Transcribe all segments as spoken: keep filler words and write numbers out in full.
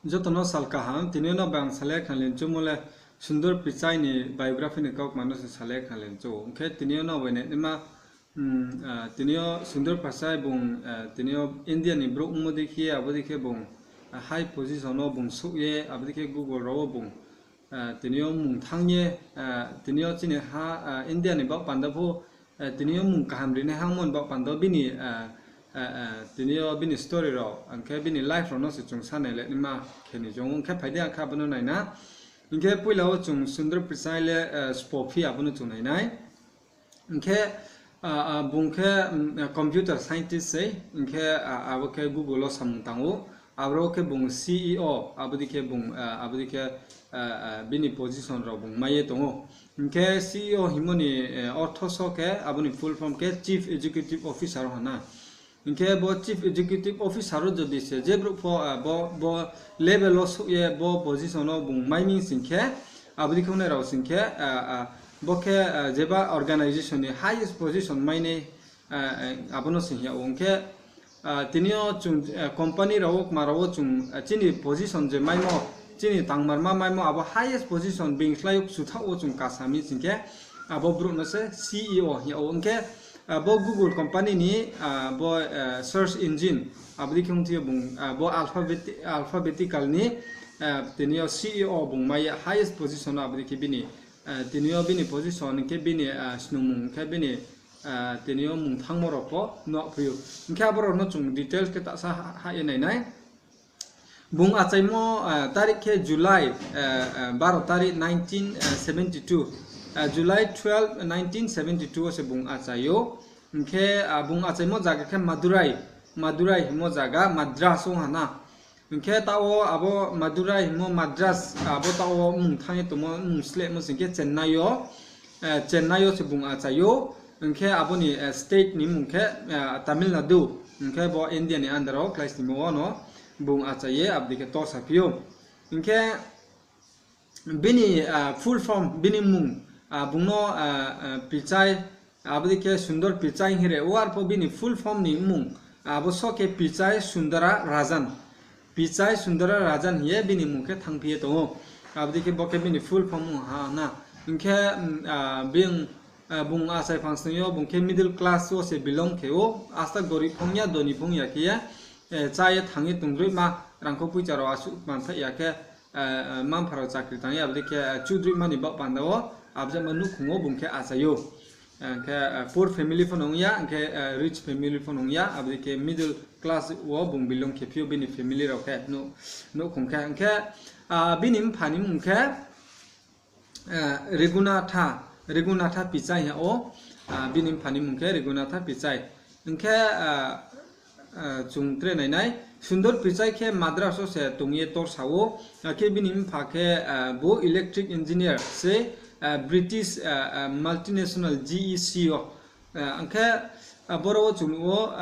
Joto no sal kaham, tini yo no bai ang salai khnalai choungmo le Sundor Pichai ni biography ni kaukma no se salai khnalai chouh ou. Hing khe tini yo no bai nainaima, tini yo Sundor Pichai bung, tini yo India ni brouh ongmo dei khe, abo dei khe bung high position no bung souh ye, abo dei khe Google rao wo bung tini yo mung thanng ye, tini yo chini ha, India ni baoh panda pho, tini yo mung kaham rinai hangmo ni baoh panda bini, tini yo bini story rao, ang khe bini life rao no se chung sa nailai naima khe ni choung ou. Hing khe phai di, ang khe abo no nai na. Hing khe poila wo chung Sundor Pichai le sbo phi, abo no chung nai nai. Hing khe bung khe computer scientist sei, hing khe abo khe Google wo samung tang ou. Aboro khe bung C E O, abo dei khe bung, abo dei khe bini position rao bung mai ye tong ou. Hing khe C E O hingmo ni ortho so khe, abo ni full form khe Chief Executive Officer ha na. Hing khe bo Chief Executive Officer wo jodi se je brouh pho, bo, bo level wo souh ye bo position wo bung mai mi sing khe, abo dei khe ongnai rao sing khe, bo khe jeba organization ni highest position mai nai, abo no sing ya ou. Hing khe tini yo chung company rao wo, kma rao wo chung chini position je maimo, chini tangmarma maimo, abo highest position being slái yo kchuthaoh wo chung kasa mi sing khe, abo brouh no se C E O hing ya ou. Hing khe bo Google company ni bo search engine, abo dei khe ongthi yo bung, bo alphabetical ni tini yo C E O bung mai ye highest position no, abo dei khe bini, tini yo bini position hing khe bini snungmung khe bini, tini yo mung thanngmo rao pho nuhphi ou. Hing khe abo rao no chung details khe tahsa hah ye nai nai. Bung achaimo tarik khe July, baro tarik, July twelve, nineteen seventy two wo se bung achai ou. Hing khe bung achaimo zaga khe Madurai, Madurai hingmo zaga, Madras ong ha na. Hing khe taoh wo abo Madurai hingmo Madras, abo taoh wo mung thanng ye tongmo, mung slehmo sing khe Chennai yo, Chennai yo se bung achai ou. Hing khe abo ni state ni mmung khe Tamil Nadu, hing khe bo India ni under wo kláisoingmo wo no bung achai ye abo dei khe tor saphi ou. Hing khe bini full form, bini mmung, bung no Pichai, abo dei khe Sundor Pichai hing ye ri ou, arpho bini full form ni mmung, abo so khe Pichai Sundara Rajan. Pichai Sundara Rajan hing ye bini mmung khe thanngphi ye tong ou. Abo dei khe bo khe bini full form ong ha na. Hing khe bung achai phangsning yo bung khe middle class wo se belong khe ou, asta gorib phung ya, doni phung ya khe ye, chá ye thanng ye tongdroihma, rangkho poicha rao asuh manphaih ya khe, mma-mpha rao chakri tang ye, abo dei khe chudroihma ni baoh panda wo abjama nouhkhong wo bung khe achai ou. Hing khe poor family pho no ong ya, hing khe rich family pho no ong ya, abo dei khe middle class wo bung belong khe phi ou, bini family rao khe nouhkhong khe. Hing khe bini mpha ni mmung khe Regunatha, Regunatha Pichai hing ya ou, bini mpha ni mmung khe Regunatha Pichai. Hing khe chung tre nai nai, Sundor Pichai khe Madras wo se tong ye tor sa ou, akhe bini mpha khe bo electric engineer sei, British multinational G E C wo. Hing khe boro wo chung nuh ou,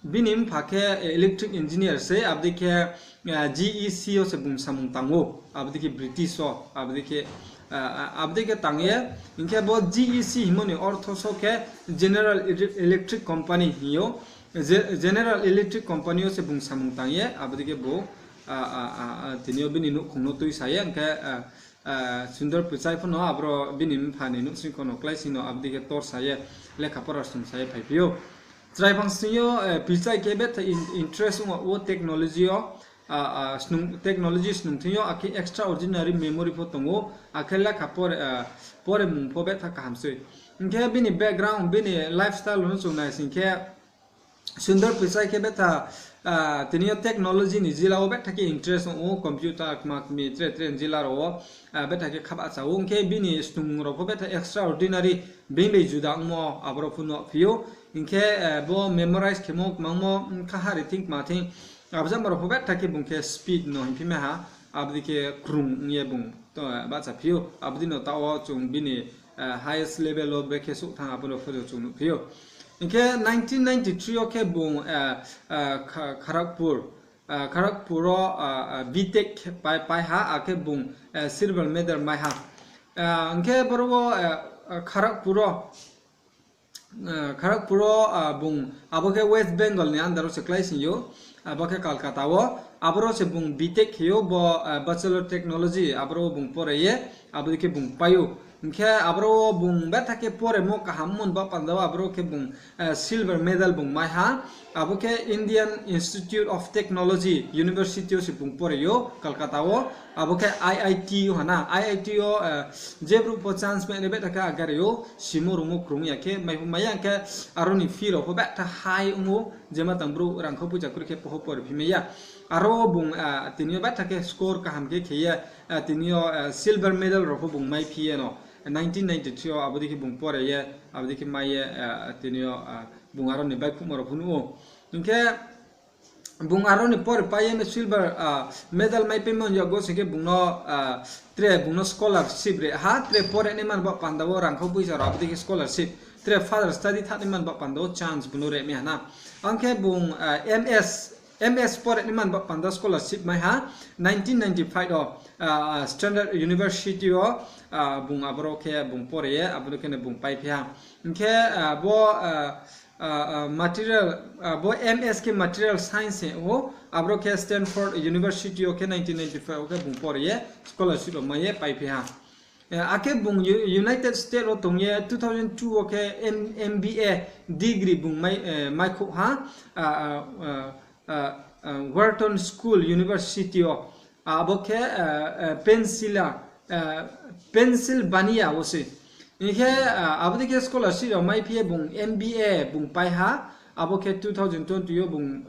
bini mpha khe electric engineer sei, abo dei khe G E C wo se bung samung tang ou, abo dei khe British wo, abo dei khe tang ye, hing khe bo G E C hingmo ni ortho so khe General Electric Company hing ou. General Electric Company wo se bung samung tang ye, abo dei khe bo tini yo bini nouhkhong no tuisa ye, hing khe Sundor Pichai pho no aboro bini mpha ni nouhsingkho no kláisoing no abo dei khe tor sa ye, lekha pora snung sa ye phaiphi ou. Chrai phangsning yo Pichai khe betha interest ong wo technology yo, technology snung thing yo, akhe extraordinary memory pho tong ou, akhe lekha pore, pore mung pho betha kaham sei. Hing khe bini background, bini lifestyle no chung nai sing khe, Sundor Pichai khe betha, tini yo technology ni jila wo betha khe interest ong ou, computer kma kmi tre tre ni jila rao wo betha khe khabahcha ou, hing khe bini snung rao pho betha extraordinary, being bai juda ongmo aboro pho nuhphi ou. Hing khe bo memorize khemo kmangmo, kha hari thing kma thing, abjama rao pho betha khe bung khe speed no hingphi mai ha, abo dei khe krung ong ye bung bahchaphi ou, abo dei no taoh wo chung bini highest level wo brekhe souh thanng, abo no pho chung nuhphi ou. Hing khe nineteen ninety-three yo khe bung Kharagpur, Kharagpur wo B Tech pai ha, akhe bung silver medal mai ha. Hing khe boro wo Kharagpur wo, Kharagpur wo bung abo khe West Bengal ni under wo se kláisoing ou, abo khe Kolkata wo. Aboro se bung B Tech khe ou, bo Bachelor Technology, aboro wo bung pore ye, abo dei khe bung pai ou. Hing khe aboro wo bung betha khe poremo kaham mon ba panda wo, aboro khe bung silver medal bung mai ha. Abo khe Indian Institute of Technology, University wo se bung pore ou, Kolkata wo. Abo khe I I T yo ha na, I I T yo je brouh pho chance mai nai betha khe agari ou, simo rungmo krung ya khe mai pho mai ya, hing khe aro ni fee rao pho betha high ong ou, jema tang brouh rangkhau poicha kroi khe pho pore phi mai ya. Aro bung tini yo betha khe score kaham khe khe ye, tini yo silver medal rao pho bung mai phi ye no, nineteen ninety-three yo abo dei khe bung pore ye, abo dei khe mai ye, tini yo bung aro ni baihkhouhma rao pho nuh ou. Hing khe bung aro ni pore pai ye no silver medal maipaimo ni yakgo sing khe bung no, tre bung no scholarship ri ha, tre pore nai man ba panda wo rangkhau poicha rao abo dei khe scholarship, tre further study thanng nai man ba panda wo chance bung no ri mai ha na. Ang khe bung M S pore nai man ba panda scholarship mai ha, nineteen ninety-five wo Stanford University wo bung aboro khe bung pore ye, abo no khe no bung paiphi ha. Hing khe bo material, bo M S khe material science ou, aboro khe Stanford University wo khe nineteen ninety-five wo khe bung pore ye scholarship rao mai ye paiphi ha. Akhe bung United States wo tong ye two thousand two wo khe M B A degree bung maikhouh ha, Wharton School University wo, abo khe Pennsylvania wo se. Hing khe abo dei khe scholarship rao maiphi ye bung M B A bung pai ha, abo khe two thousand twenty yo bung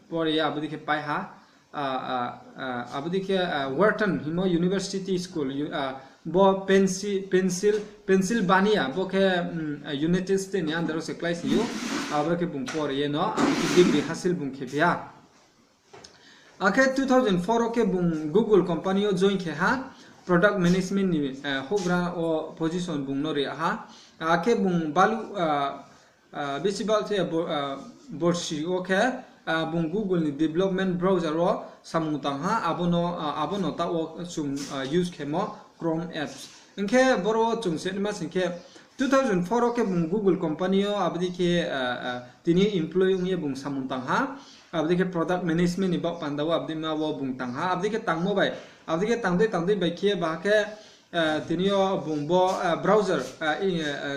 pore ye abo dei khe pai ha. Abo dei khe Wharton hingmo University School, bo Pennsylvania, bo khe United States ni under wo se klái sing ou, abo khe bung pore ye no abo khe degree hasil bung khe phi ha. Akhe two thousand four wo khe bung Google company yo join khe ha, product management ni houhgra wo position bung no ri ha. Akhe bung baluh bisi bal se borsi wo khe bung Google ni development browser wo samung tang ha, abo no taoh wo chung use khemo Chrome apps. Hing khe boro wo chung se naima sing khe two thousand four wo khe bung Google company yo abo dei khe tini employee ong ye bung samung tang ha, abo dei khe product management ni baoh panda wo abo dei ma wo bung tang ha, abo dei khe tangmo bai, abo dei khe tang dei tang dei bai khe ba khe tini yo bung bo browser,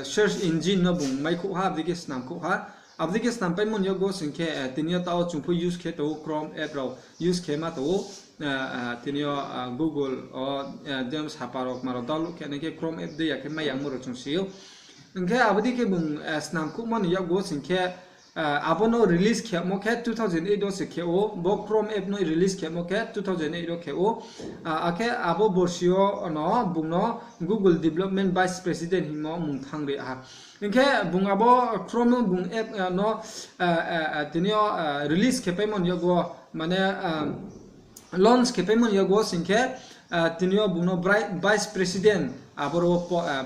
search engine no bung maikhouh ha, abo dei khe snamkhouh ha. Abo dei khe snampaimo ni yakgo sing khe tini yo taoh wo chung pho use khe tong ou, Chrome app rao use khe ma tong ou. Tini yo Google wo je sapa rao kma rao download khe nai khe Chrome app dei ya khe mai yamo rao chung si ou. Hing khe abo dei khe bung snamkhouhmo ni yakgo sing khe abo no release khemo khe two thousand eight wo se khe ou, bo Chrome app no release khemo khe two thousand eight wo khe ou. Akhe abo borsi yo no bung no Google Development Vice President hingmo mung thanng ri ha. Hing khe bung abo Chrome no bung app no tini yo release khe paimo ni yakgo, mane launch khe paimo ni yakgo sing khe tini yo bung no Vice President aboro wo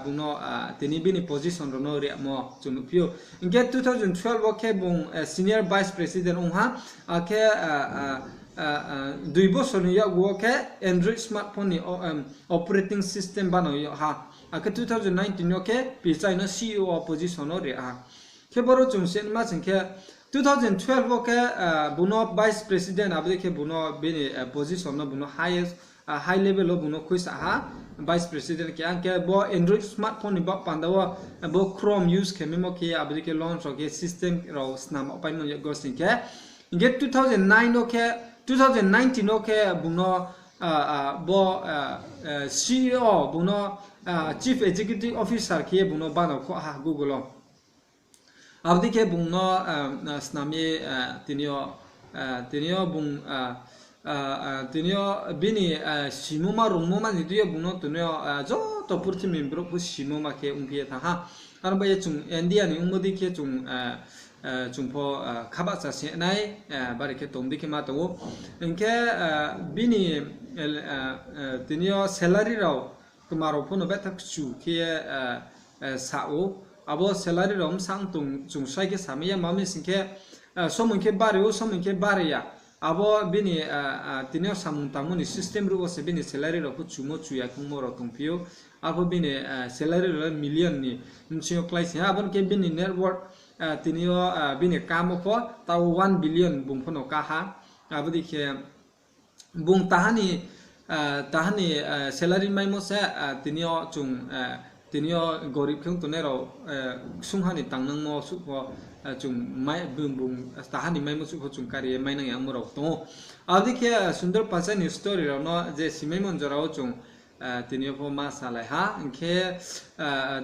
bung no tini bini position rao no rimo chung nuhphi ou. Hing khe two thousand twelve wo khe bung Senior Vice President ong ha, akhe dui bosor ni yakgu wo khe Android smartphone ni operating system banao yag ha. Akhe two thousand nineteen yo khe pichai no C E O position no ri ha. Khe boro chung se naima sing khe two thousand twelve wo khe bung no Vice President, abo dei khe bung no bini position no bung no highest, high level wo bung no khuisa ha, Vice President khe. Ang khe bo Android smartphone ni baoh panda wo bo Chrome use khe maimo khe, abo dei khe launch rao khe system rao snam paimo ni yakgo sing khe. Hing khe two thousand nine wo khe, two thousand nineteen wo khe bung no bo C E O, bung no Chief Executive Officer khe ye bung no banao khouh ha Google wo. Abo dei khe bung no snam ye, tini yo, tini yo bung, tini yo bini simoma rungmoma ni dei yo bung no tini yo joto purthimbi ni brouh pho simoma khe ongphi ye thanng ha. Aro bai ye chung India ni ongmo dei khe chung, chung pho khabahcha se nai, bari khe tong dei khe ma tong ou. Hing khe bini tini yo salary rao kma rao pho no betha kchu khe ye sa ou. Abo salary rao bsa tong chung sai khe samai ya, ma mi sing khe somoi khe bari ou, somoi khe bari ya. Abo bini tini yo samung tangmo ni system ruh wo se bini salary rao pho chumo chu ya khongmo rao tongphi ou. Arpho bini salary rao le million ni bsing yo klái sing ha. Abo ni khe bini net worth, tini yo bini kamo pho taoh one billion bung pho no ká ha. Abo dei khe bung taha ni, taha ni salary maimo se, tini yo chung, tini yo gorib khe ong tongnai rao, ksungha ni tangnangmo suh pho, chung, bung taha ni maimo suh pho chung kari ye mainang yamo rao tong ou. Abo dei khe Sundor Pachai ni story rao no je simaimo ni jora wo chung tini yo pho ma salai ha, hing khe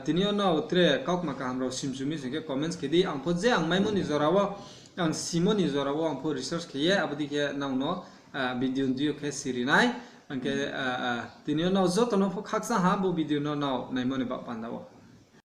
tini yo nrao tre kaukma kaham rao simchu mi sing khe comments khe di, ang pho je ang maimo ni jora wo, ang simo ni jora wo ang pho research khe ye abo dei khe nrao no video ni deing yo khe siri nai. Hing khe tini yo nrao joto no pho khakchang ha bo video no nrao naimo ni baoh panda wo.